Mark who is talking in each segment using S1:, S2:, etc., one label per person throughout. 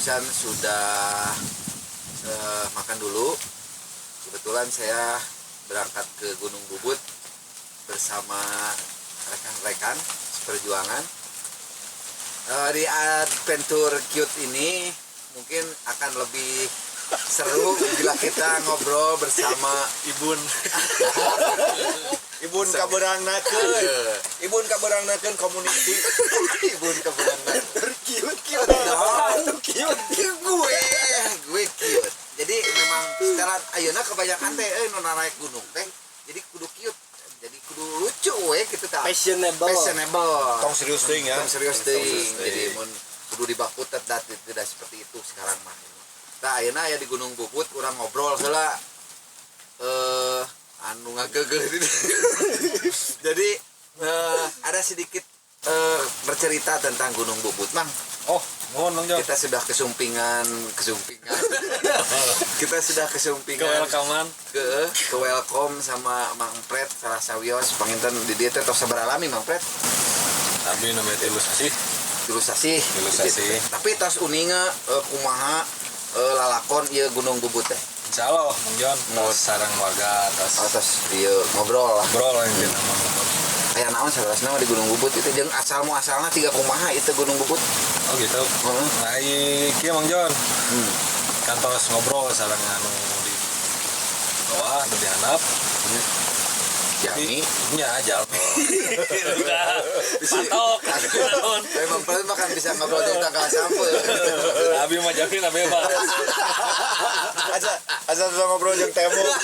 S1: Barusan sudah makan dulu. Kebetulan saya berangkat ke Gunung Bubut bersama rekan-rekan seperjuangan. Di adventure cute ini mungkin akan lebih seru bila kita ngobrol bersama
S2: Ibun.
S3: Ibun kabeurangnakeun. Ibun kabeurangnakeun community.
S1: Ibun keberangan.
S3: Cute cute.
S1: Cute gue cute. Jadi memang secara ayeuna kebanyakan teh nu naik gunung teh jadi kudu cute, jadi kudu lucu we gitu tah.
S2: Fashionable.
S1: Fashionable.
S3: Tong serius teuing ya.
S1: Tong serius
S3: Tong
S1: teuing.
S3: serius
S1: Jadi
S3: teuing.
S1: mun kudu dibakutet dat tidak seperti itu sekarang mah. Tah, ayeuna aya di Gunung Bubut, urang ngobrol heula anu ngageugeuh. Jadi ada sedikit bercerita tentang Gunung Bubut, Mang.
S2: Oh, mohon Bang Jon.
S1: Kita sudah kesumpingan, kesumpingan. Kita sudah kesumpingan.
S2: Ke welcomean.
S1: Ke welcome sama Mang Pret salah sawios panginten di dieu teh tos sabaraha lami, Mang Pret?
S2: Abi namanya 3 sasih.
S1: 3 sasih.
S2: 3 sasih.
S1: Tapi tos uninga kumaha lalakon ieu Gunung Bubut teh?
S2: Insya Allah, Bang Jon. Tos sareng warga, tos
S1: Atos ieu ngobrol lah.
S2: Ngobrol yang dina ngobrol.
S1: Aya naon salarasna mah di Gunung Bubut itu jeung asal muasalna tiga kumaha itu Gunung Bubut?
S2: Oh gitu.
S1: Heeh.
S2: Naik kieu, Bang Jon. Kan tos ngobrol sareng anu di bawah, nu di handap.
S1: Jami.
S2: Nya jalmi. Patok.
S1: Memang Pret mah kan bisa ngobrol di tangkal sampeu.
S2: Abi mah jamin bebas.
S3: Asa asa bisa ngobrol jeung tembok.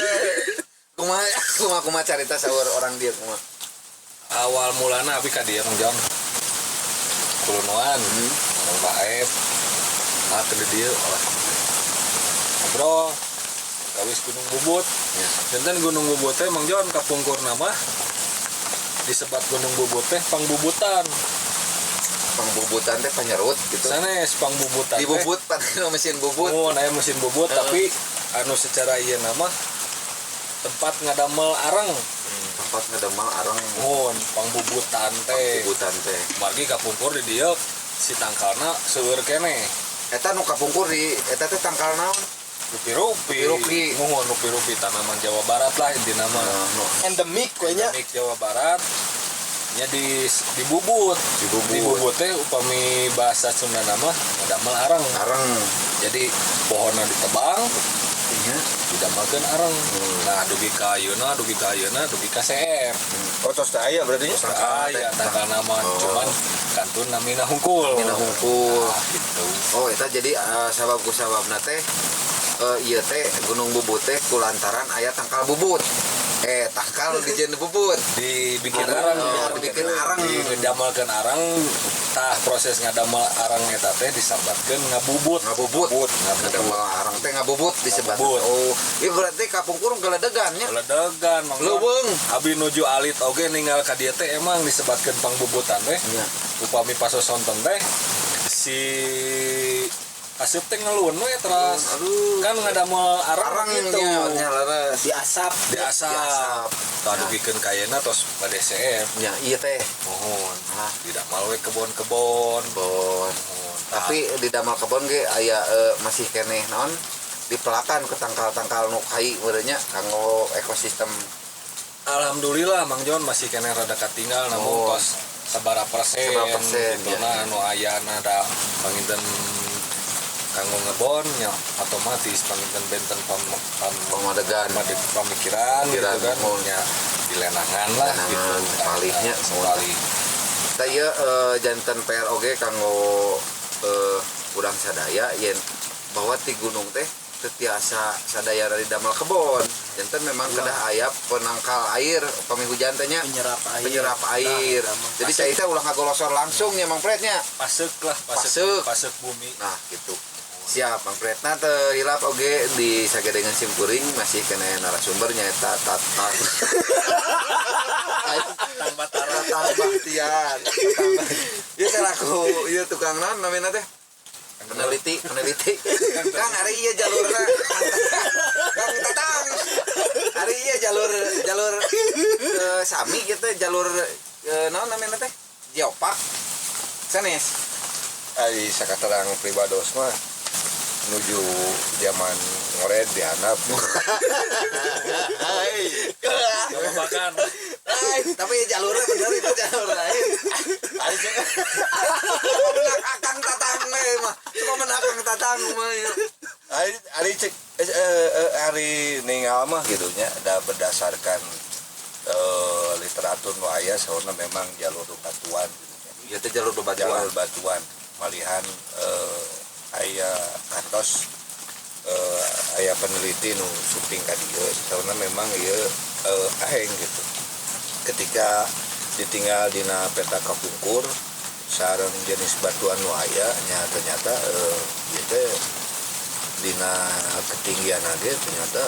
S1: Kumaha kumaha kumaha carita saur orang dia kumaha?
S2: Awal mulana abi ka dieu, Bang Jon. Kulunuan. Orang Baep. Nah, ke dieu olah. Ngobrol. Kawis Gunung Bubut.
S1: Ya.
S2: Janten Gunung Bubut teh, Mang Jon, kapungkur nama disebat Gunung Bubut teh pangbubutan.
S1: Pangbubutan teh panyerut gitu.
S2: Sanes pangbubutan
S1: Di
S2: teh.
S1: bubut pan mesin bubut.
S2: Oh, aya mesin bubut, tapi anu secara ieu nama tempat ngadamel areng.
S1: Tempat ngedemel areng.
S2: Mun pangbubutan teh.
S1: Pangbubutan teh.
S2: Margi kapungkur di dieu si tangkalna seueur keneh.
S1: Eta nu kapungkur di eta teh tangkal naon?
S2: Rupi-rupi.
S1: Rupi-rupi.
S2: Muhun rupi-rupi tanaman Jawa Barat lah intina mah.
S1: Nu
S3: Endemik kayaknya.
S2: Endemik Jawa Barat nya di dibubut.
S1: Dibubut.
S2: Dibubut teh upami bahasa Sunda nama ngadamel areng.
S1: Areng.
S2: Jadi pohonnya ditebang,
S1: Iya.
S2: didamelkeun areng. Nah, dugi ka ayeuna, dugi ka ayeuna, dugi ka CF.
S3: Oh, tos teh aya berarti nya.
S2: Ah, ya tangkal nama,
S1: Oh.
S2: cuman kantun namina hungkul.
S1: Namina hungkul.
S2: Nah, gitu.
S1: Oh, eta jadi sabab ku sababna teh ieu teh Gunung Bubut teh kulantaran aya tangkal bubut. Eh, tangkal dijieun bubut.
S2: Dibikin arang.
S1: Oh, dibikin areng.
S2: Didamelkeun areng. Tah, proses ngadamel areng eta teh disambatkeun ngabubut.
S1: Ngabubut.
S2: Ngabubut.
S1: Ngadamel areng teh ngabubut disebat.
S2: Ngabubut.
S1: Oh, ieu berarti kapungkur geledegan nya.
S2: Ledegan, Mang Jon.
S1: Leuweung.
S2: Abi nuju alit oge ninggal ka dieu teh emang disebatkeun pangbubutan teh.
S1: Iya.
S2: Upami pasosonten teh si aseup teh ngelun we teras.
S1: Aduh.
S2: Kan ngadamel areng,
S1: Areng
S2: gitu.
S1: nya nya leres.
S3: Diasap.
S2: Diasap.
S1: Diasap.
S2: Tah, dugikeun ka ayeuna tos bade CF.
S1: Nya ieu teh.
S2: Mohon.
S1: Ah.
S2: Didamel we kebon-kebon.
S1: Kebon.
S2: Mohon. Tah,
S1: Tapi di damel kebon ge aya masih keneh naon dipelakan ke tangkal-tangkal nu kai meureun kanggo ekosistem?
S2: Alhamdulillah, Mang Jon, masih keneh rada katinggal, namun tos sabara persen,
S1: Sabaraha persen,
S2: gitu
S1: ya.
S2: Nah, anu ayana da panginten kanggo ngebon nya otomatis panginten benten pam, pam,
S1: Pamadegan.
S2: Pamikiran gitu
S1: Pamikiran,
S2: kan
S1: mohon.
S2: nya dilenangan lah
S1: Lenangan,
S2: gitu.
S1: palihnya.
S2: Sekali.
S1: Tah, ieu janten PR oge kanggo urang sadaya yen bahwa ti gunung teh teu tiasa sadaya dari damel kebon. Janten memang kedah aya penangkal air upami hujan teh nya.
S4: Penyerap air.
S1: Penyerap air.
S4: Nah, eta mah.
S1: Jadi saya teh ulah ngagolosor langsung nya, Mang Pret, nya.
S2: Pasek lah, pasek.
S1: Pasek.
S2: Pasek bumi.
S1: Nah, gitu. Siap, Mang Pret. Nah, teu hilap oge di sagedengan simkuring masih kena narasumber nyaeta Tatang.
S2: Tatang Batara.
S1: Tatang Bahtiar. Tatang Bahtiar. Ieu selaku ieu tukang naon namina teh? Peneliti, peneliti. Kang, ari ieu jalurna. Kang Tatang. Ari ieu jalur jalur sami gitu jalur naon namina teh? Geopark. Sanes.
S3: Ari sakaterang pribados mah
S4: Menuju zaman ngored di handap.
S2: Makan.
S1: Tapi jalurnya bener itu jalur lain. Cuma Akang Tatang mah. Cuma Akang Tatang mah.
S4: Ari ari cek ari ningal mah gitu nya, da berdasarkan literatur nu aya saurna memang jalur batuan gitu nya.
S1: Ya teh jalur bebatuan.
S4: Jalur batuan malihan aya kantos aya peneliti nu sumping ka dieu, saurna memang ieu aheng gitu. Ketika ditinggal dina peta kapungkur sareng jenis batuan nu aya nya, ternyata ieu teh dina ketinggian ge ternyata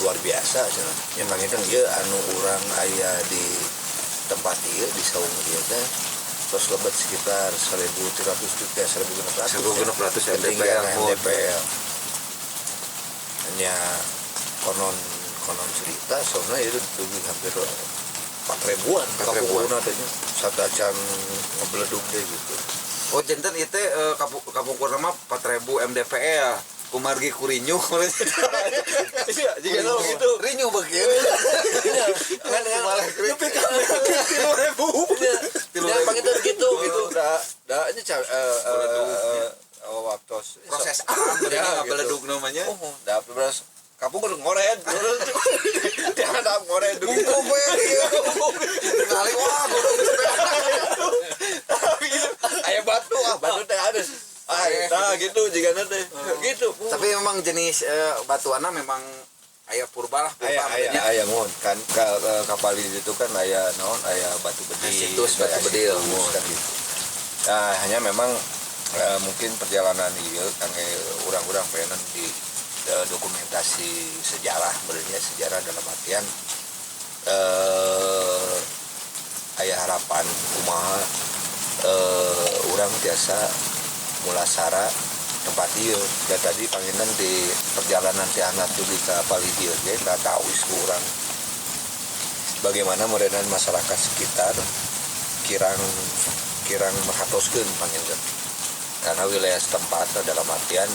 S4: luar biasa cenah. Nya panginten ieu anu urang aya di tempat ieu, di saung ieu teh terus lebet sekitar 1300 juga, 1600.
S1: 1600 MDPL.
S4: Ketinggian MDPL. Hanya konon konon cerita soalnya itu dugi hampir 4 ribuan.
S1: 4 ribuan.
S4: Kapungkurna teh nya satacan ngebeledug deh gitu.
S1: Oh, janten itu kapungkur mah 4000 MDPL. Kumargi kurinyuh.
S4: Iya, jika tahu gitu.
S1: Rinyuh begitu.
S4: Kan
S1: Malah
S3: Nepi ka 3000.
S4: Ya, panginten gitu gitu. Da da ini waktu
S1: Proses alam
S4: Ya,
S1: ya,
S4: gitu.
S1: ngabeledug namanya.
S4: Oh, da beres kapungkur ngored. Jangan ada ngored.
S1: Bungku we kali wah gunung.
S4: Aya batu, ah batu teh ada. Ah, nah gitu jika teh. Gitu.
S1: Tapi memang jenis batuanna memang aya purba lah, purba
S4: Aya aya
S1: maksudnya.
S4: Aya mohon kan ka, kapal itu kan aya naon, aya batu bedil.
S1: Situs batu
S4: aya
S1: bedil,
S4: situs,
S1: mohon.
S4: Kan gitu. Nah, hanya memang mungkin perjalanan ieu kangge urang-urang pengen di dokumentasi sejarah berarti, sejarah dalam artian aya harapan kumaha urang tiasa mulasara tempat ieu. Da tadi panginten di perjalanan ti handap dugi ka palih dieu ge tawis ku urang bagaimana meureunan masyarakat sekitar kirang kirang merhatoskeun panginten karena wilayah setempat dalam artian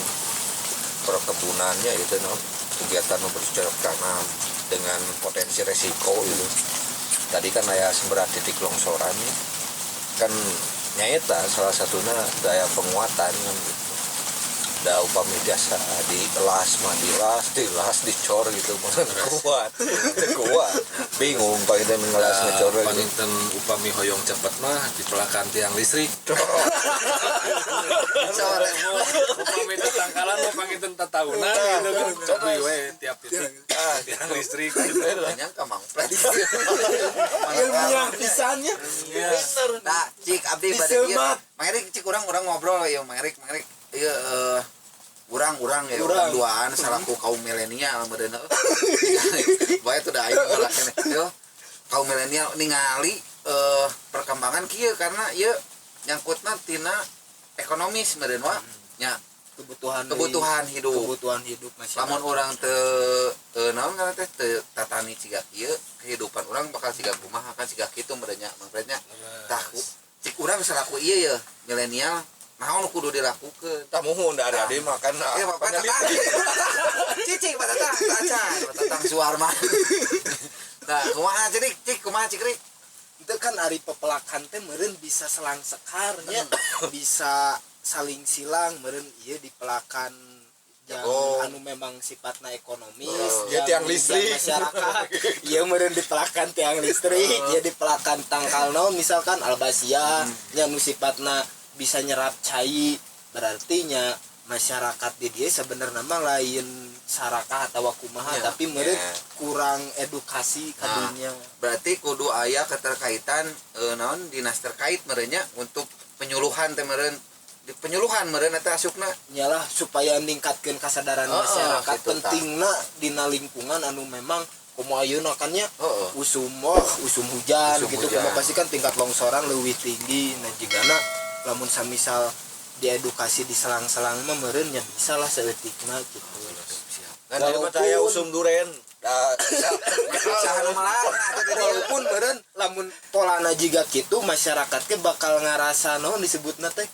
S4: perkebunannya itu no kegiatan bercocok tanam dengan potensi resiko gitu. Tadi kan aya seberat titik longsoran nih kan, nyaeta salah satunya daya penguatan kan gitu. Da upami biasa dielas mah dielas dielas dicor gitu mah kuat kuat, bingung pak kita ngelas ngecor gitu.
S2: Panginten upami hoyong cepet mah dipelakan tiang listrik. Upami tetangkalan mah panginten tataunan gitu kan. Cobi we tiap titik tiang listrik gitu.
S1: Banyak ka Mang Pret.
S3: Ilmiah pisannya.
S1: Nah, cik abdi bade ieu.
S3: Disemat.
S1: Mang Erik, cik urang urang ngobrol ya, Mang Erik, Mang Erik. Ieu urang urang ya,
S3: Urang.
S1: Urang duaan salaku kaum milenial meureun. Bae tuh da aing mah keneh. Yo, kaum milenial ningali perkembangan kieu karena ieu nyangkutna tina ekonomis meureun wa. Nya
S3: Kebutuhan
S1: kebutuhan hidup.
S3: Kebutuhan hidup masyarakat.
S1: Lamun urang teu naon ngaran teh, teu tatani siga kieu, kehidupan urang bakal siga kumaha kan, siga kitu meureun nya, Mang Fred nya. Tah cik urang selaku ieu ya milenial, naon nu kudu dilakukeun?
S4: Tak muhun da ada mah kan.
S1: Ya Bapak Tatang. Cicing Pak Tatang, tacan Pak Tatang Suwarman. Nah, kumaha cik cik kumaha cik Rik?
S3: Itu kan ari pepelakan teh meureun bisa selang sekarnya, bisa saling silang meureun, ieu dipelakan yang
S4: Jagung.
S3: Anu memang sifatna ekonomis,
S4: Oh, ya tiang listrik.
S3: yang masyarakat ieu meureun dipelakan tiang listrik, ieu dipelakan tangkal naon, misalkan albasia nya, nu sifatna bisa nyerap cai. Berarti nya masyarakat di dia sebenarnya mah lain sarakah atau kumaha, tapi meureun kurang edukasi
S1: Nah.
S3: kadunya.
S1: Berarti kudu aya keterkaitan naon, dinas terkait meureun nya untuk penyuluhan teh meureun, di penyuluhan meureun eta asupna.
S3: Nyalah, supaya ningkatkeun kesadaran
S1: Oh,
S3: masyarakat
S1: gitu, tah.
S3: pentingna dina lingkungan anu memang komo ayeuna kan nya usum, wah, usum hujan
S1: Usum
S3: gitu
S1: hujan.
S3: Kumaha pasti kan tingkat longsoran leuwih tinggi. Nah, jigana lamun samisal diedukasi di selang-selang mah meureun nya bisa lah saeutikna gitu.
S4: Kan tadi mah aya usum duren. Da
S1: Saha nu melarang atuh teh dia?
S3: Walaupun meureun lamun polana jiga kitu, masyarakat ke bakal ngarasa naon disebutna teh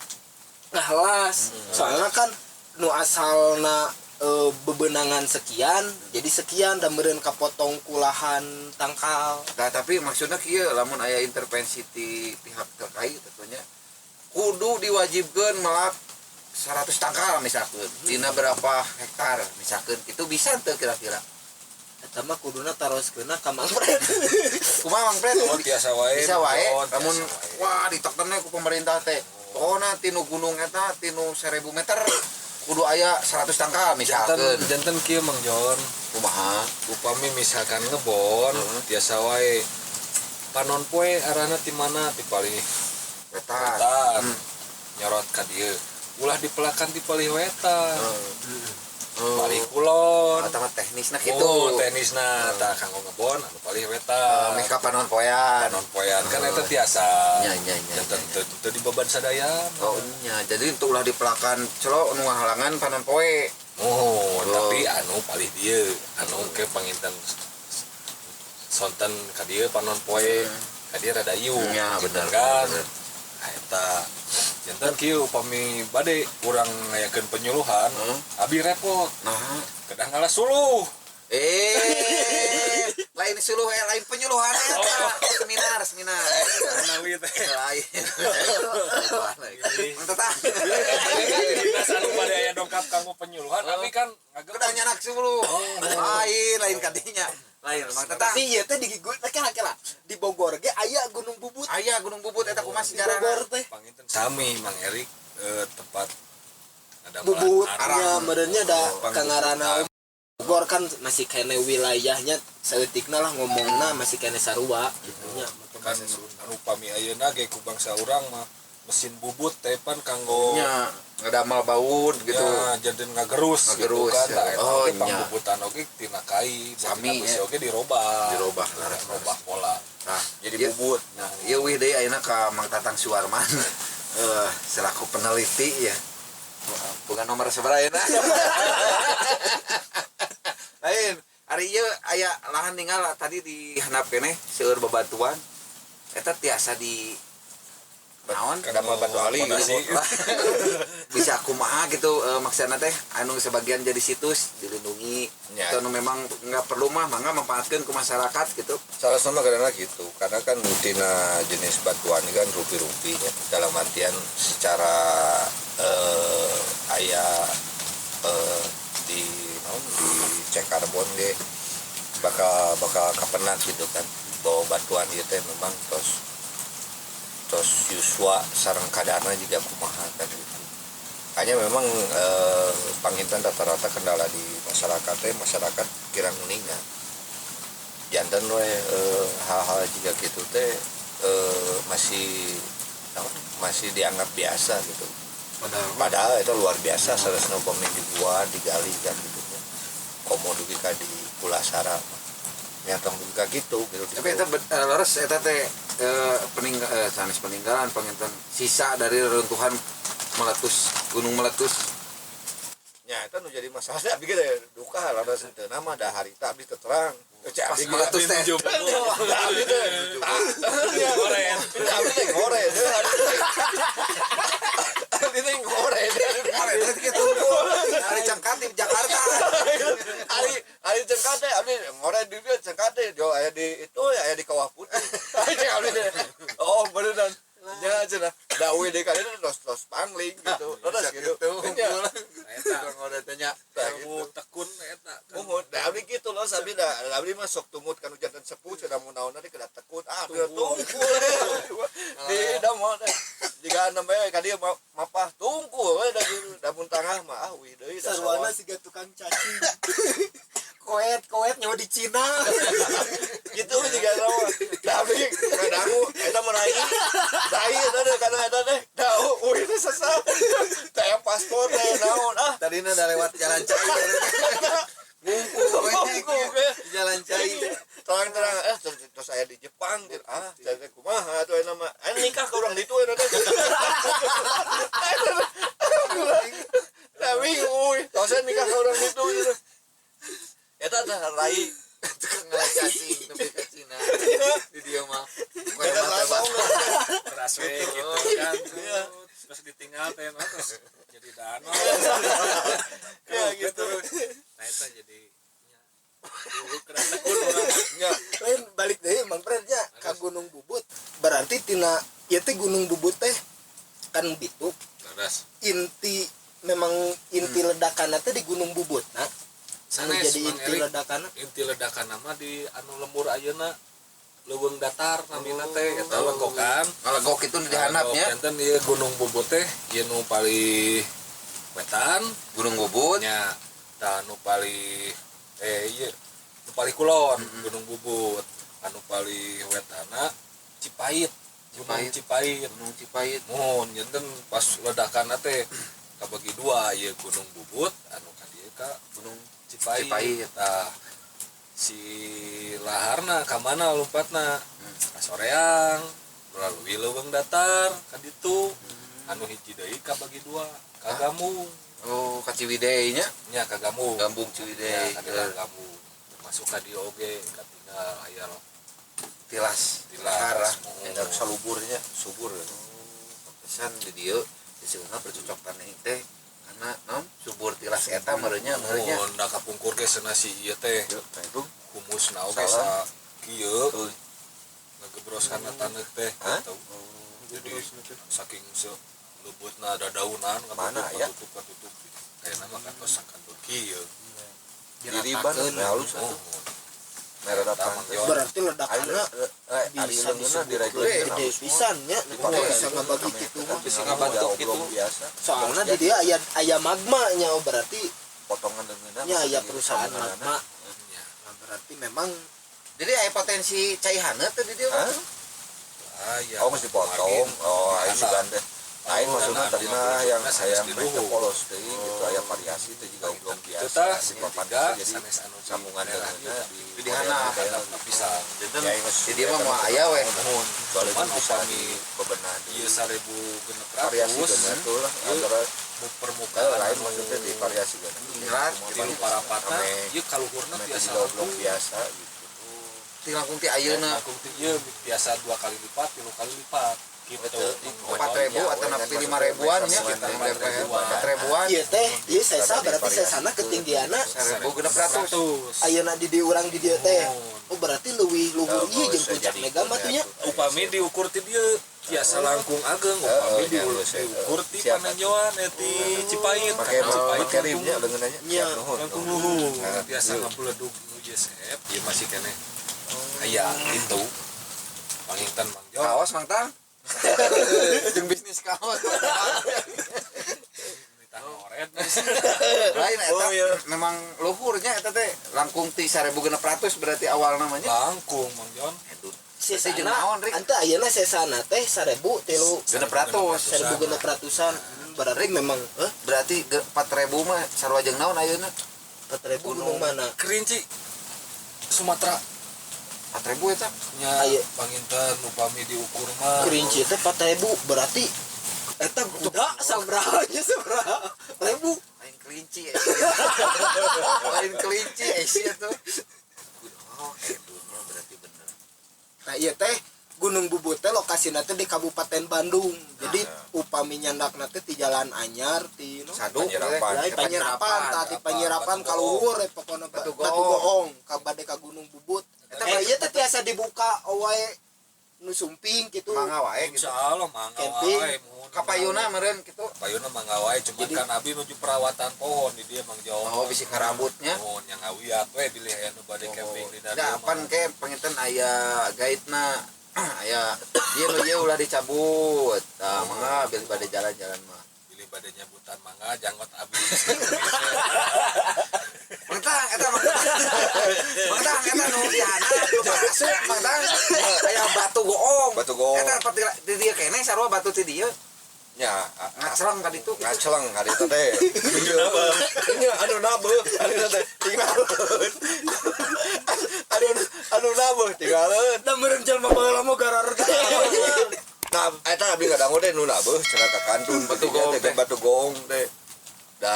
S3: ngahlas, soalnya kan Nu asalna bebenangan sekian jadi sekian dan meureun kapotong ku lahan tangkal.
S1: Nah, tapi maksudnya kieu, lamun aya intervensi ti pihak terkait tentunya kudu diwajibkeun melak 100 tangkal misalkan dina berapa hektar misalkan, itu bisa tuh kira-kira?
S3: Eta mah kuduna taroskeunna ka Mang Fred.
S1: Kumaha, Mang Fred?
S2: Oh, tiasa wae.
S1: Bisa wae.
S2: John,
S1: lamun
S2: tiasa wae.
S1: Wah, ditektenna ku pemerintah teh pokokna tinu gunung eta, tinu 1000 meter kudu aya 100 tangkal misalkan.
S2: Janten janten kieu, Mang Jon.
S1: Kumaha?
S2: Upami misalkan ngebon, tiasa wae panon poe arahna ti mana, ti palih
S1: wetan.
S2: Wetan. Nyorot ka dieu, ulah dipelakan ti palih wetan, palih kulon.
S1: Atau mah teknisna gitu.
S2: Oh, teknisna tah kanggo ngebon anu palih wetan.
S1: Meh ka panon poean.
S2: Panon poean kan eta tiasa.
S1: Nya nya nya.
S2: Janten
S1: nya, nya.
S2: teu teu dibeban sadaya.
S1: Oh nya, jadi untuk ulah dipelakan celo nu ngahalangan panon poe.
S2: Oh, tapi anu palih dieu, anu ke panginten sonten ka dieu panon poe, ka dieu rada ieu.
S1: Ya, bener,
S2: kan.
S1: Bener.
S2: Nah, eta janten kieu, upami bade urang ngayakeun penyuluhan, abi repot,
S1: Nah,
S2: kedah ngalah suluh.
S1: Eh, lain suluh, eh, lain penyuluhan eta. Seminar, seminar.
S2: Menawi teh.
S1: Lain. Mang Tatang.
S2: Dinas anu bade aya dongkap kanggo penyuluhan, abi kan ngagem
S1: Kedah nyanak suluh. Lain, lain kadinya. Lain, Mang Tatang.
S3: Tapi ieu teh di kela kela di Bogor ge aya Gunung Bubut.
S1: Aya Gunung Bubut eta, kumaha
S3: Di
S1: sejarahna?
S3: Bogor teh.
S2: Panginten sami Mang Erik, tempat ada
S3: Bubut
S2: arang.
S3: nya meureunnya da
S2: Oh,
S3: kangarana Bogor kan masih kene wilayahnya saeutikna lah, ngomongna masih kene sarua gitu nya.
S2: Kan anu pami ayeuna ge ku bangsa urang mah mesin bubut teh pan kanggo
S1: Nya, ngadamal baut gitu.
S2: Ya, jadi ngagerus,
S1: Ngagerus,
S2: gitu kan.
S1: ya.
S2: Nah, eta
S1: Oh,
S2: oge
S1: nya.
S2: pangbubutan oge tina kai.
S1: Sami,
S2: tina besi
S1: ya.
S2: oge dirobah.
S1: Dirobah, laras.
S2: Robah pola.
S1: Nah,
S4: jadi
S1: ieu-
S4: bubut.
S1: Nah, ieu wih deui ayeuna ka Mang Tatang Suwarman. Selaku peneliti ya. Bukan nomor seberapa ayeuna. Lain, ari ieu aya lahan ninggal tadi di handap keneh seueur babatuan. Eta tiasa di naon?
S4: Kenapa batu ali gitu?
S2: Pondasi.
S1: Bisa kumaha gitu, maksudna teh anu sebagian jadi situs dilindungi
S4: Ya.
S1: atau anu memang nggak perlu mah mangga manfaatkeun ke masyarakat gitu.
S4: Salah sama karena gitu, karena kan tina jenis batuan ini kan rupi-rupinya, dalam artian secara aya di naon, di cek karbon ge bakal bakal kapenak gitu kan, bahwa batuan ieu teh memang tos tos yuswa sareng kadarna juga kumaha kan gitu. Hanya memang panginten rata-rata kendala di masyarakat teh masyarakat kirang uninga, janten we hal-hal jika gitu teh masih naon, masih dianggap biasa gitu.
S2: Padahal
S4: Padahal itu luar biasa sanesna upami dibuat, digali kan gitu nya. Komo dugi ka di Pulasara nya, tong dugi ka gitu gitu.
S1: Tapi eta leres eta teh sanes peninggalan, panginten sisa dari reruntuhan meletus, gunung meletus.
S4: Nya eta nu jadi masalah abdi ge duka rada henteu nama da harita abdi teu terang. Cek
S1: Pas
S4: abdi
S1: meletus teh.
S2: Nuju
S4: abdi teh
S2: Ngoret.
S4: Abdi teh ngoret. Abdi teh ngoret.
S1: Ngoret teh kitu. Ari cangkat di Jakarta.
S4: Ari ari cengkate abdi ngoret di dieu cengkate jo aya di itu aya di Kawah Putih. Cek abdi teh. Oh, beneran. Nya cenah da uih deui ka dieu tos tos pangling gitu. Terus gitu. Nya.
S2: Eta
S1: Ngoret teh nya.
S4: Tah,
S2: ilmu
S4: gitu.
S2: tekun eta.
S4: Muhun, da abdi gitu loh, abdi da abdi mah sok tumut kan hujan sepuh cenah mun naon teh kedah tekun. Ah, dia tungkul. Di da mah teh. Jika nembe ka dieu mapah tungkul we da gitu. Da mun tangah mah ah uih deui da
S3: Sarwana
S4: sawah.
S3: siga tukang cacing. Koet koet nyawa di Cina.
S4: Gitu juga sama. Da abdi ngadangu eta mah rai. Rai eta teh kana eta teh. Da uih teh sesat. Teh paspor teh naon ah.
S1: Tadina udah lewat jalan cai. Ngumpul we.
S4: Ngumpul, we.
S1: Di jalan cai.
S4: Terang-terang terus, terus saya di Jepang gitu. Ah, saya teh kumaha atuh ayeuna mah. Nikah ke urang ditu eta teh. Tapi uy, tos saya nikah ke urang ditu gitu. Eta teh rai.
S1: Tukang ngalah cacing nepi ka Cina. Di dieu mah.
S4: Eta
S1: Mata
S4: langsung.
S2: Keras we gitu kan.
S4: Iya.
S2: Terus ditinggal teh nah, terus jadi danau.
S3: Ya, gitu.
S2: Nah, eta jadi nya. Dulu kena tekun urang.
S4: Nya.
S3: Lain balik deui, Mang Fred, nya ka Gunung Bubut. Berarti tina ieu teh Gunung Bubut teh kan bituk
S2: Leres.
S3: Inti, memang inti ledakan teh di Gunung Bubut, nah anu
S2: Sanes,
S3: jadi
S2: Mang
S3: inti
S2: Erik.
S3: ledakan.
S2: Inti ledakan nama di anu lembur ayeuna, leuweung datar namina teh, eta lengkokan.
S1: Ngalegok itu di handapnya.
S2: Janten ieu Gunung Bubut teh ieu nu paling wetan.
S1: Gunung Bubut.
S2: Nya, tah nu paling ieu nu paling kulon Gunung Bubut, anu paling wetana Cipait, Gunung
S1: Cipait.
S2: Cipait.
S1: Gunung Cipait.
S2: Mun janten pas ledakan teh kabagi dua ieu, Gunung Bubut anu ka dieu ka
S1: Gunung
S2: Cipait.
S1: Cipait.
S2: Tah, si laharna ka mana lompatna? Ka Soreang melalui leuweung datar ka ditu. Anu hiji deui kabagi dua ka Gambung.
S1: Oh, ka Ciwidey nya.
S2: Nya, ka Gambung.
S1: Gambung
S2: Ya,
S1: Ciwidey.
S2: ka daerah Gambung. Termasuk ka dieu oge katinggal aya
S1: Tilas.
S2: Tilas.
S1: Lahar.
S4: Enak saluburnya, subur.
S1: Pesan di dieu disebutna bercocok tanah teh karena nom subur tilas eta meureunnya meureunnya.
S2: Mun da kapungkur ge cenah si ieu teh
S4: Yuk, nah itu.
S2: humusna oge
S4: Salah.
S2: sa kieu
S4: Tuh.
S2: ngegebros kana taneuh teh
S4: Hah?
S2: gitu. Jadi saking se leubeutna dadaunan
S4: Mana, ya?
S2: katutup katutup gitu. Kayakna mah kantos sakantun kieu.
S4: Diriban,
S3: Diratakeun.
S4: nah, halus
S2: Oh,
S4: atuh. Merah
S2: Eta Mang Jon.
S3: Berarti ledakanna
S4: Ari
S3: bisa
S4: leungeunna
S3: disebut
S4: diregulkeun
S3: gede pisan nya, bisa ngabagi kitu mah.
S1: Bisa ngabantu gitu.
S4: Biasa.
S3: Soalnya di dia aya aya magma nya, oh, berarti
S4: Potongan leungeunna.
S3: nya aya perusahaan magma.
S2: Nya.
S3: Nah, berarti memang
S1: Jadi aya potensi cai haneut teh di dieu.
S4: Hah?
S2: Ah, ya.
S4: Oh, mesti dipotong. Oh, ayo sugan deh. Lain maksudnya tadi mah yang saya mereka polos deui gitu, aya variasi itu juga oblong biasa.
S2: Tah,
S4: Si papan
S2: segitiga,
S4: jadi
S2: sanes anu di
S4: sambungan
S2: daerah
S4: leungeunna
S2: ieu,
S4: di
S1: Di handap.
S2: bisa.
S1: Janten
S4: Ya, geus.
S1: di dieu mah moal aya we.
S2: Muhun.
S4: Soalnya
S2: Cuman
S4: itu bisa
S2: upami
S4: di bebenah di
S2: ieu 1600
S4: variasi geuna tuh lah antara
S2: mu permukaan
S4: lain
S2: anu
S4: maksudnya di variasi geuna.
S1: Ningrat,
S2: tilu parapatna
S4: Ame-
S2: ieu kaluhurna
S4: ame
S2: biasa
S4: juga oblong
S2: langkung.
S4: biasa gitu.
S1: Ti langkung ti ayeuna.
S2: Langkung ti ieu biasa dua kali lipat, tilu kali lipat gitu.
S1: 4.000 atau napi 5.000-an nya.
S2: Sekitar 4.000-an.
S1: 4.000-an.
S3: Ieu teh ieu sesa,
S4: Ada
S3: berarti
S4: variasi.
S3: sesana ketinggianna
S1: 1600.
S3: ayeuna di urang di dieu teh.
S2: Oh.
S3: Oh, berarti leuwih luhur
S4: Oh,
S3: ieu jeung
S4: bisa
S3: puncak
S4: jadi
S3: Mega mah tuh nya.
S2: Upami diukur ti dieu tiasa langkung ageng, upami
S4: Heeh, ya, geus,
S2: diukur ti
S4: siap.
S2: panenjoan ti Cipait.
S4: Pakai
S2: Karena Cipait
S4: pakai rimnya leungeunna nya.
S3: Nya.
S4: Siap nuhun.
S2: Langkung luhur
S4: Nah,
S2: biasa
S4: ieu.
S2: ngabeledug nu ieu sep ieu masih keneh aya gitu panginten, Mang Jon.
S1: Kaos, Mang Tang. Jeung bisnis kaos.
S2: Nitah ngoret.
S1: Lain eta
S4: Oh, iya.
S1: memang luhurnya eta teh langkung ti 1600 berarti awal namanya.
S2: Langkung, Mang Jon.
S1: Aduh. Berarti jeung
S3: Sesana
S1: naon, Rik?
S3: ante ayeuna sesana teh 1000 tilu
S1: 600.
S3: 1600-an. Berarti memang
S1: Berarti 4000 mah sarua jeung naon ayeuna?
S3: 4000 gunung mana?
S2: Kerinci Sumatera.
S1: 4000 eta.
S2: Nya.
S3: Aya.
S2: Panginten upami diukur mah
S3: Kerinci teh 4000, berarti eta kuda sabaraha nya, sabaraha ribu?
S1: Lain kelinci eh. Lain kelinci eh sia tuh. Oh, edunnya berarti bener.
S3: Nah, iya teh Gunung Bubut teh lokasina teh di Kabupaten Bandung. Jadi upami nyandakna teh di Jalan Anyar ti no?
S1: Sadu
S4: Panyirapan.
S3: Lain Panyirapan, tah ti Panyirapan
S2: Batu
S3: kaluhur we pokona
S1: Batu
S3: Batu
S1: Goong.
S3: Goong ka bade ka Gunung Bubut.
S1: Eta
S3: Eta ieu teh tiasa dibuka wae nu sumping gitu.
S1: Mangga wae gitu.
S2: Insya Allah mangga
S3: Camping.
S2: wae muhun.
S1: Kapayuna meureun kitu.
S2: Kapayuna mangga wae, cuman
S3: Jadi-
S2: kan abi nuju perawatan pohon di dieu, Mang Jon.
S1: Oh, bisi karambutnya.
S2: Muhun yang ngawiat we bilih aya nu bade camping di
S1: Da
S2: dieu
S1: apan
S2: mah.
S1: ke panginten aya guide-na, aya ieu nu ieu ulah dicabut. Tah, mangga bilih bade jalan-jalan mah.
S2: Bilih bade nyabutan mangga janggot abi.
S1: Mang Tang, eta Mang Tang. Mang Tang, eta nu di handap nu asup, Mang Tang. Aya batu goong.
S4: Batu goong.
S1: Eta pati di dieu keneh sarua batu ti dieu.
S4: Nya,
S1: Ngaceleng ka ditu. Gitu.
S4: Ngaceleng hari itu teh. Nya anu nabeuh, anu teh tinggalkeun. Anu anu nabeuh tinggalkeun.
S3: Da meureun jelema baheula mah gararga.
S4: Nah, eta abdi ngadangu teh nu nabeuh cenah ka kantun
S1: Batu goong
S4: teh,
S1: teh.
S4: batu goong teh. Da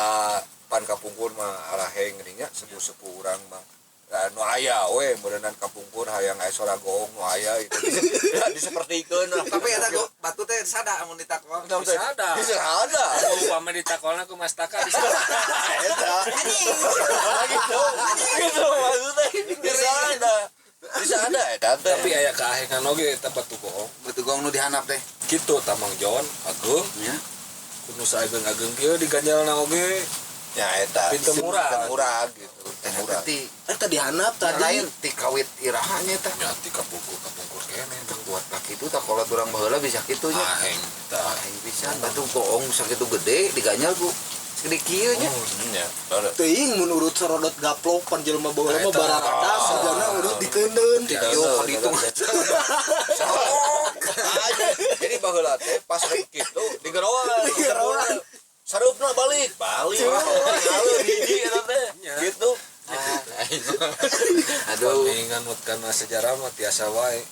S4: pan kapungkur mah araheng geuning nya, sepuh-sepuh urang mah. Nu aya we meureunnan kapungkur hayang aya sora goong nu aya gitu. Ya disepertikeun lah.
S1: Tapi eta batu teh sada amun ditakol.
S2: Bisa ada.
S4: Bisa ada.
S2: Upama ditakolna ku Mas Taka bisa.
S4: Eta. Gitu. Gitu maksudnya. Bisa ada. Bisa ada eta teh.
S2: Tapi aya kaahengan oge eta batu goong.
S1: Batu goong nu dihandap teh.
S2: Kitu tah Mang Jon ageung.
S1: Nya.
S2: Kudu saageng-ageng kieu diganjalna oge.
S4: Ya eta.
S2: Pintu murah.
S4: Pintu murah gitu. Pintu murah.
S1: Ti
S3: Eta dihandap tadi.
S1: lain ti kawit iraha nya tah.
S2: Nya ti kapungkur keneh.
S1: Teu kuat ka kitu tah kolot urang baheula bisa kitu nya.
S2: Aheng tah.
S1: Aheng pisan batu goong sakitu gede diganjal ku segede kieu nya.
S4: Nya. Baru.
S3: Teuing mun urut sorodot gaplok pan jelema baheula mah
S2: Eta.
S3: baratas sajana urut dikeuneun.
S1: Yo kaditung.
S4: Jadi baheula teh pas rek kitu digeroan.
S3: Digeroan.
S4: Sareupna balik, balik. Alun hiji eta teh. Gitu.
S1: Aduh.
S2: Bandingan mut kana sejarah mah tiasa wae.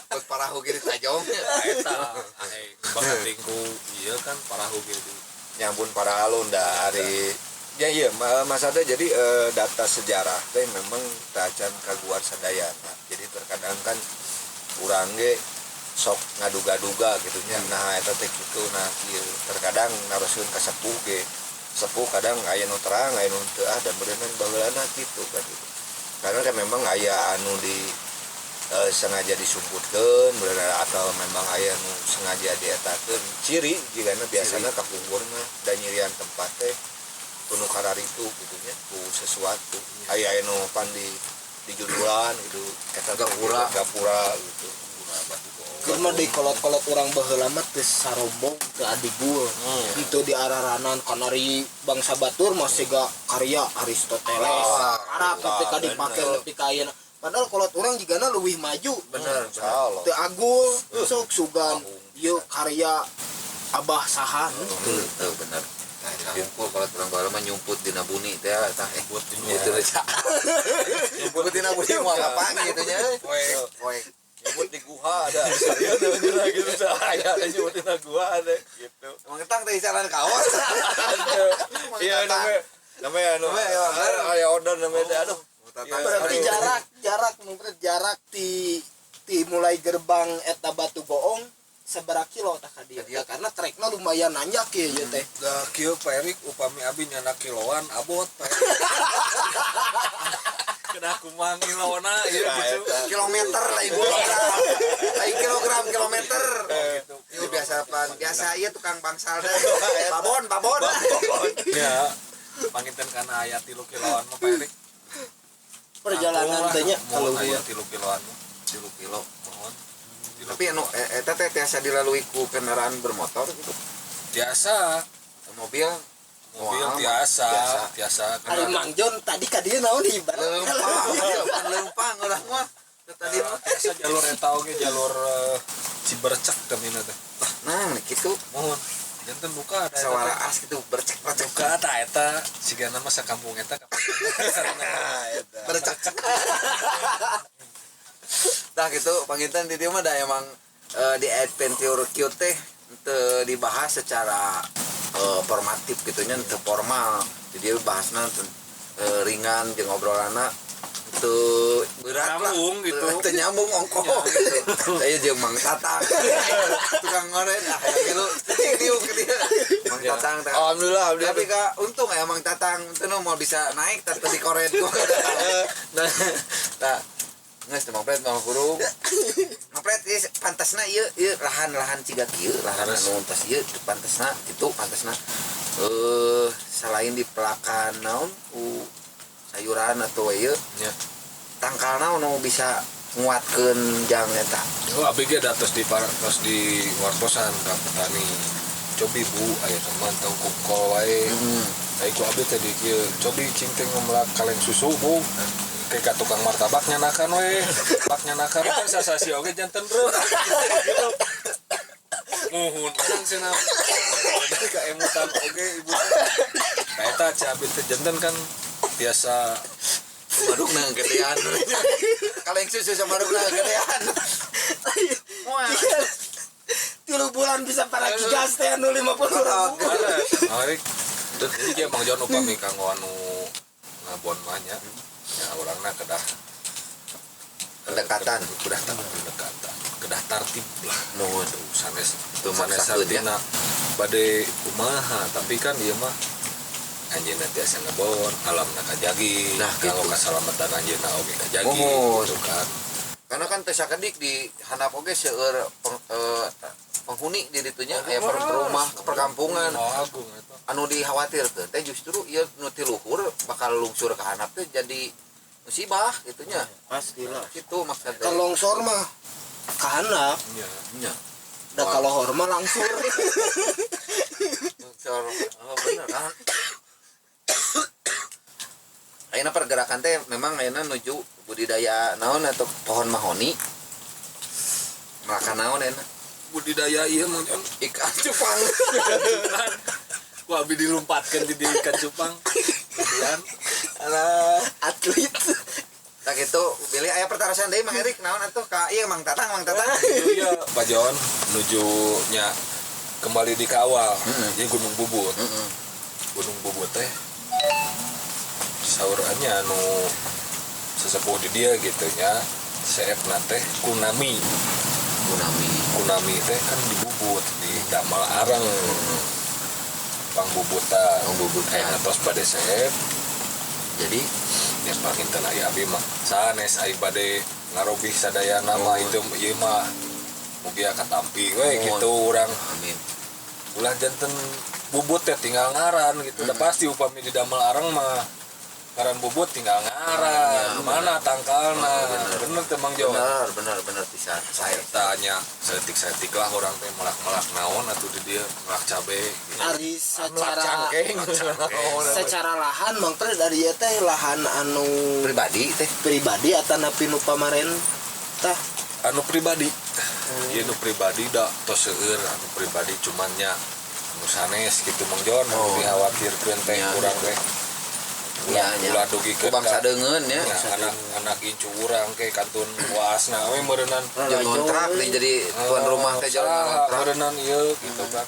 S1: Terus parahu ge ditajong.
S2: Eta aheng bakating ku ieu kan parahu ge di
S4: Nyambun para alun da ari ya iya Mas Ade jadi data sejarah teh memang tacan kaguar sadayana. Jadi terkadang kan urang ge sok ngaduga-duga gitu nya. Nah eta teh kitu nah kieu. Terkadang naroskeun ka sepuh ge. Sepuh kadang aya nu terang, aya nu teu ah dan beuneunan baheulana kitu kan gitu. Karena kan memang aya anu di sengaja disumputkeun beuneunan atau memang aya nu sengaja dietakeun ciri jigana biasana kapungkur mah dan nyirian tempat teh kudu kararitu gitu nya ku sesuatu. Aya anu pan di judulan gitu eta
S1: Gapura.
S4: Gapura gitu.
S2: Batu goong.
S3: Keur mah di kolot-kolot urang baheula mah teu sarombong teu adigul. Itu di araranan kanari bangsa batur mah siga karya Aristoteles. Arab tapi ka dipake nepi ka ayeuna. Padahal kolot urang jigana leuwih maju.
S1: Bener.
S4: Insyaallah.
S3: Teu agul sok sugan ieu karya Abah saha.
S1: Tuh bener. Nah, nyumpul kalau urang baheula mah nyumput dina buni teh tah
S2: Buat
S1: gitu aja. Nyumput dina buni moal apaan gitu nya.
S2: Poek.
S1: Poek.
S4: Nyebut di guha ada. Iya bener gitu aya ada nyebut di guha ada gitu.
S1: Emang ketang teh jalan kaos.
S4: Iya namanya anu
S1: Namanya, ya,
S4: aya order namanya teh aduh.
S3: Berarti jarak mungkin jarak ti mulai gerbang eta Batu Goong sabaraha kilo tah ka dieu. Ya, karena trekna lumayan nanjak ya ieu teh.
S2: Da kieu Pak Erik upami abi nyana kiloan abot Pak Erik. Kena kumaha ngilona ieu gitu.
S1: Kilometer lah ibu. Lain kilogram kilometer.
S2: Gitu.
S1: Itu biasa pan biasa ieu tukang bangsal teh. Babon, babon.
S2: Ya, panginten kana aya 3 kiloan mah Pak Erik.
S3: Perjalanan teh nya
S2: kalau
S3: kalau
S2: aya 3 kiloan mah.
S1: 3 kilo.
S2: Mohon.
S1: Tapi anu eta teh tiasa dilalui ku kendaraan bermotor gitu.
S2: Tiasa,
S1: Mobil
S2: mobil
S1: Wah,
S2: tiasa, tiasa.
S3: Ari Mang Jon tadi ka dieu naon ibarat.
S1: Leumpang, bukan leumpang urang mah. Tadi mah.
S2: Tiasa jalur eta oge jalur Cibercek tamina teh.
S1: Nah, kitu
S2: Mohon. Janten buka ada eta teh.
S1: sawaraas gitu bercek-bercek.
S2: Buka tah eta sigana mah sakampung eta
S1: Bercek. Tah gitu panginten di dieu mah da emang di adventure Q teh teu dibahas secara formatif gitu nya teu formal. Jadi bahasna ringan jeung obrolanna teu berat lah.
S2: Nyambung gitu.
S1: Teu nyambung ongkoh gitu. Saya jeung Mang Tatang. Tukang ngoren ah yang gitu. Diuk ke dia. Mang Tatang teh.
S4: Alhamdulillah, alhamdulillah.
S1: Tapi kak untung ya Mang Tatang itu mau bisa naik tapi dikoret gua. Nah, geus teu Mang Pret mau hurung. Mang Pret ieu pantasna ieu ieu lahan-lahan ciga kieu, lahan anu tos ieu pantesna kitu pantesna. Selain dipelakan naon ku sayuran atau ieu
S2: Nya.
S1: Tangkal naon nu bisa nguatkeun jang eta.
S2: Oh, abg ge da tos di tos di wartosan ka petani. Cobi bu aya teman tong kukol wae. Ai ku abdi teh di kieu, cobi cing teh ngumelak kaleng susu bu. Kayak ka tukang martabak nyanakan we. Bak nyanakan kan sasasi oge janten reuk. Gitu. Muhun kan cenah. Ka emutan oge ibu. Ka eta ci abdi teh janten kan tiasa
S1: Sumadukna gedean. Kaleng susu samadukna gedean. Wah.
S3: 3 bulan bisa para gigas teh anu 50.000.
S2: Narik. Jadi dia Mang Jon upami kanggo anu ngebon mah nya. Ya urangna kedah
S1: Pendekatan.
S2: Kedah pendekatan, kedah tartib lah.
S1: Nuhun.
S2: Tuh, sanes
S1: Teu
S2: sanes
S1: maksakeun ya.
S2: artina bade kumaha, tapi kan ieu mah anjeunna tiasa ngebon, alamna kajagi,
S1: Nah,
S2: kalau
S1: gitu.
S2: kasalamatan anjeunna oge kajagi
S1: Muhun.
S2: gitu kan.
S1: Karena kan teu sakedik di handap oge seueur penghuni di ditunya, aya rumah ke perkampungan.
S2: Oh, agung eta.
S1: Anu dikhawatirkeun teh justru ieu nu ti luhur bakal lungsur ke handap teh jadi musibah gitu nya.
S3: Pastilah.
S1: Gitu maksudnya.
S3: Kan longsor mah ka handap.
S2: Iya.
S1: Nya.
S3: Da kalau horma langsung.
S1: Longsor. Oh, bener kan. Ayeuna pergerakan teh memang ayeuna nuju budidaya naon atau pohon mahoni. Makan naon ayeuna?
S2: Budidaya ieu mah kan
S1: Ikan cupang.
S2: Ku abi dilumpatkeun di ikan cupang. Kemudian
S1: Alah.
S3: Atlet.
S1: Nah gitu, bilih aya pertarosan deui Mang Erik naon atuh ka ieu Mang Tatang, Mang Tatang.
S2: iya Pak Jon nuju nya kembali di kawal. Jadi Gunung Bubut. Gunung Bubut teh saurannya anu sesepuh di dia gitu nya seepna teh kunami.
S1: Kunami.
S2: Kunami teh kan dibubut di damal arang pangbubutan.
S1: Pangbubutan.
S2: Tos bade seep.
S1: Jadi
S2: ya panginten aya abi mah sanes ai bade ngarobih sadayana mah
S1: Oh.
S2: itu ieu mah mugia katampi we
S1: Oh.
S2: gitu urang.
S1: Amin.
S2: Ulah janten bubut teh tinggal ngaran gitu. Udah pasti upami di damel arang mah ngaran bubut tinggal ngaran.
S1: Ya,
S2: mana tangkalna.
S1: Oh, bener.
S2: Bener teh Mang Jo.
S1: Bener, bener, bener pisan. Saya
S2: Tanya saeutik-saeutik lah orang teh melak-melak naon atuh di dieu melak cabe gitu.
S3: Ari secara
S4: cangkeng.
S3: Secara lahan Mang Pre, dari ieu teh lahan anu
S1: pribadi teh.
S3: Pribadi atau napi nu pamarentah?
S2: Anu pribadi. Ieu nu pribadi da tos seueur anu pribadi, cuman nya anu sanes gitu Mang Jon, anu dikhawatirkeun teh urang teh ulah ulah dugikeun
S1: Ku bangsa deungeun ya.
S2: Ya, anak anak incu urang ke kantun waasna we meureunnan.
S1: Jeung ngontrak nih, jadi tuan rumah teh jalan
S2: saha
S1: ngontrak.
S2: Meureunnan ieu gitu kan.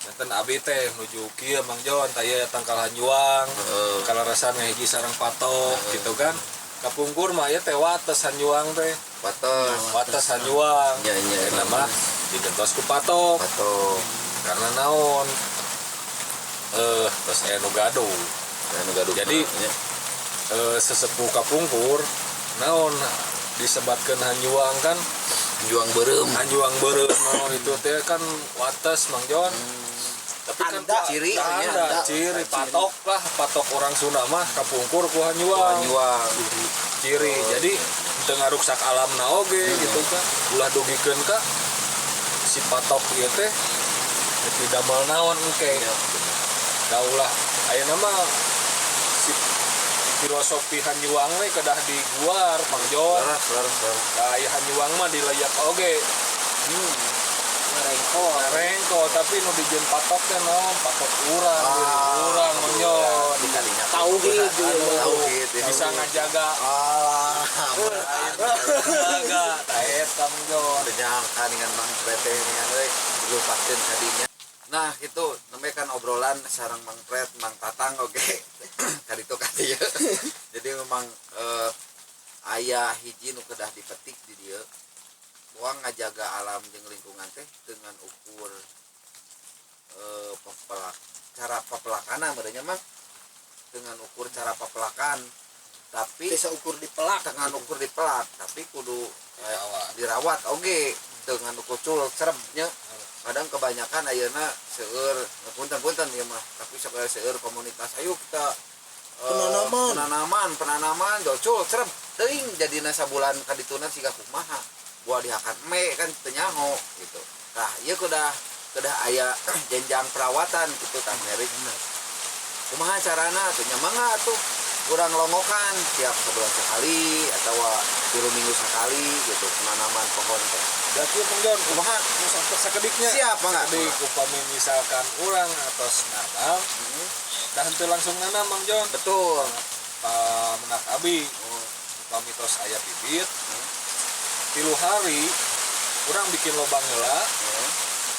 S2: Janten abi teh nuju kieu Mang Jon, tah ieu tangkal hanjuang. Kalarasan hiji sareng patok gitu kan. Kapungkur mah ieu teh wates hanjuang teh.
S1: Wates.
S2: Wates hanjuang.
S1: Nya.
S2: Ayeuna mah digentos ku patok.
S1: Patok.
S2: Karena naon? Terus aya nu gaduh.
S1: Anu gaduh.
S2: Jadi,
S1: nya.
S2: Sesepuh kapungkur naon disebatkeun hanjuang kan?
S1: Hanjuang beureum.
S2: Hanjuang beureum naon itu teh kan wates Mang Jon. Tapi kan
S3: Tanda.
S1: Ciri,
S2: tanda,
S3: nya.
S2: ciri patok lah, patok orang Sunda mah kapungkur ku hanjuang.
S1: Hanjuang.
S2: Ciri. Jadi teu ngaruksak alamna oge gitu kan. Ulah dugikeun ka si patok ieu teh tidak damel naon engke. Da ulah ayeuna mah si filosofi hanjuang we kedah diguar Mang Jon.
S1: Leres, leres, leres.
S2: Da aya hanjuang mah dilayak oge.
S3: Ngarengkol.
S2: Rengko, tapi nu dijieun patok teh naon? Patok urang, diri urang Mang Jon.
S1: Dikalinya.
S3: Tauhid.
S1: Tauhid ya.
S2: Bisa ngajaga.
S1: Alah,
S2: Jaga tah eta Mang Jon.
S1: udah nyangka dengan Mang Pret dengan euy dilupakeun kadinya. Nah, itu namanya kan obrolan sareng Mang Pret, Mang Tatang oke. Kaditu kadieu. Jadi memang aya hiji nu kedah dipetik di dieu. Bahwa ngajaga alam jeung lingkungan teh dengan ukur pepelak, cara pepelakana merenya mah dengan ukur cara pepelakan, tapi
S3: Bisa ukur dipelak.
S1: Dengan ukur dipelak, tapi kudu
S2: Dirawat.
S1: Dirawat oke dengan ukur cul serebnya. Kadang kebanyakan ayeuna seueur, punten-punten ya mah, tapi sok aya seueur komunitas, ayo kita
S3: Penanaman.
S1: Penanaman, penanaman docul sereb teuing jadina sabulan kadituna siga kumaha buah dihakan me kan teu nyaho gitu. Nah, ieu kedah kedah aya jenjang perawatan gitu tah Merik. Kumaha carana tuh nya? Mangga tuh kurang longokan tiap sebulan sekali atau 3 minggu sekali gitu penanaman pohon teh.
S2: Da kieu Mang Jon,
S1: Kumaha?
S2: nu sakediknya.
S1: Siap, mangga.
S2: Sakedik, upami misalkan urang atos nanam, dah henteu langsung nanam Mang Jon.
S1: Betul.
S2: Pamenak abi upami tos aya bibit 3 hari urang bikin lobang heula.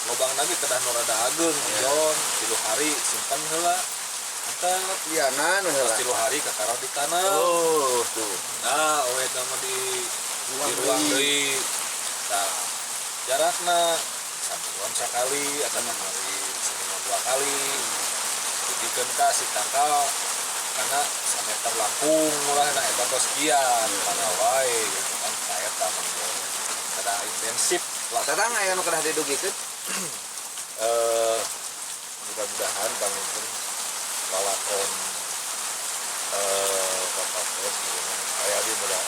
S2: Lobang lagi kedah nu rada ageung Mang Jon. 3 hari simpen heula. Antep.
S4: Lianan we heula.
S2: 3 hari kakara ditanam.
S4: Oh, tuh.
S2: Nah, we mah di ruang deui. Nah, jarakna sabulan sekali atau kali seminggu 2 kali. Dugikeun ka si tangkal karena sameter langkung lah, nah eta tos sekian kana wae gitu kan, saya mah kada intensif lah.
S1: Tatang aya nu kedah didugikeun?
S4: Mudah-mudahan panginten lalakon kapakon gitu. Aya di mudah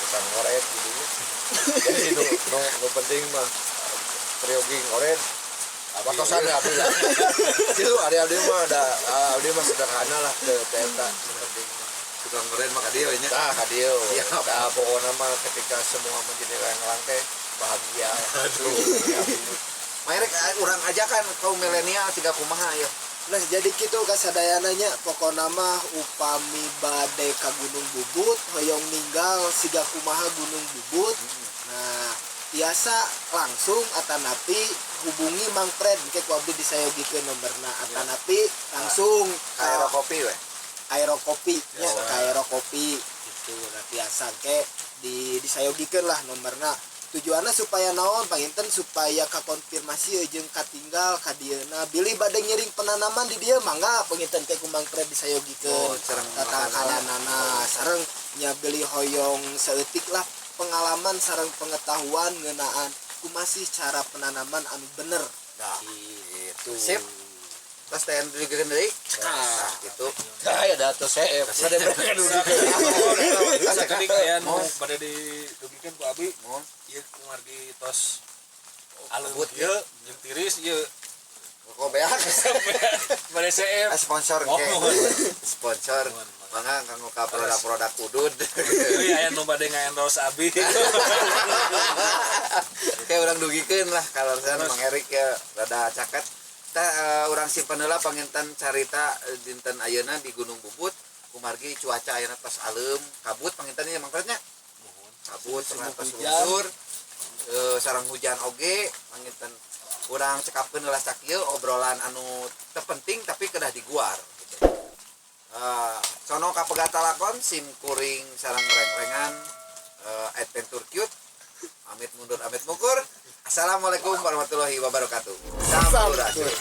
S4: tukang ngoret gitu ya. Jadi nu penting mah peryogi ngoret. Patosan ya abdi lah. Itu ari abdi mah ada, abdi mah sederhana lah ke eta nu penting mah.
S1: Tukang ngoret mah ka dieu nya.
S4: Tah ka dieu.
S1: Siap.
S4: Tah pokona mah ketika semua menjadi lang-lang teh bahagia. Aduh.
S1: Mang Erik, urang ajakan kaum milenial siga kumaha ya.
S3: Nah, jadi kitu kasadayana nya, pokona mah upami bade ka Gunung Bubut hoyong ninggal siga kumaha Gunung Bubut. Nah, tiasa langsung atanapi hubungi Mang Fred, engke ku abdi disayogikeun nomorna, atanapi langsung
S1: Ka Aerokopi we.
S3: Aerokopi nya,
S2: Biasa.
S3: ka Aerokopi gitu. Nah, tiasa engke disayogikeun lah nomorna. Tujuanna supaya naon panginten, supaya kakonfirmasi jeung katinggal ka dieuna, bilih bade ngiring penanaman di dieu mangga panginten ke ku Mang Fred disayogikeun.
S1: Oh, sareng
S3: Tatangkalanana, sareng nya bilih hoyong saeutik lah pengalaman sareng pengetahuan ngeunaan kumasih cara penanaman anu bener.
S1: Nah,
S3: gitu.
S1: Sip. Terus teh didugikeun deui. Nah, gitu.
S4: Tah ya da tos seep. Bade berangkat dugikeun.
S2: Sakedik aya nu bade didugikeun ku abi.
S1: Mohon.
S2: Ieu kumargi tos alus
S1: Kabut,
S2: ieu jeung tiris ieu.
S1: Kok beak?
S2: Bade seep.
S1: Ah, sponsor
S2: Oh,
S1: ke.
S2: mohon.
S1: Sponsor.
S2: Mohon, mohon.
S1: Mangga kanggo ka produk-produk udud.
S2: Euy aya nu bade ngaendorse abi.
S1: Oke, urang dugikeun lah kalau misalnya Mang Erik ya rada caket. Tah urang simpen heula panginten carita dinten ayeuna di Gunung Bubut. Kumargi cuaca ayeuna tos alem, kabut panginten ieu Mang Fred nya. Kabut
S3: Sumuk
S1: tos
S3: hujan.
S1: lunsur. Sareng hujan oge panginten urang cekapkeun heula sakieu obrolan anu teu penting tapi kedah diguar gitu. Sono kapegat lakon sim kuring sareng reng-rengan adventure cute. Amit mundur amit mukur. Assalamualaikum warahmatullahi wabarakatuh. Sampurasun.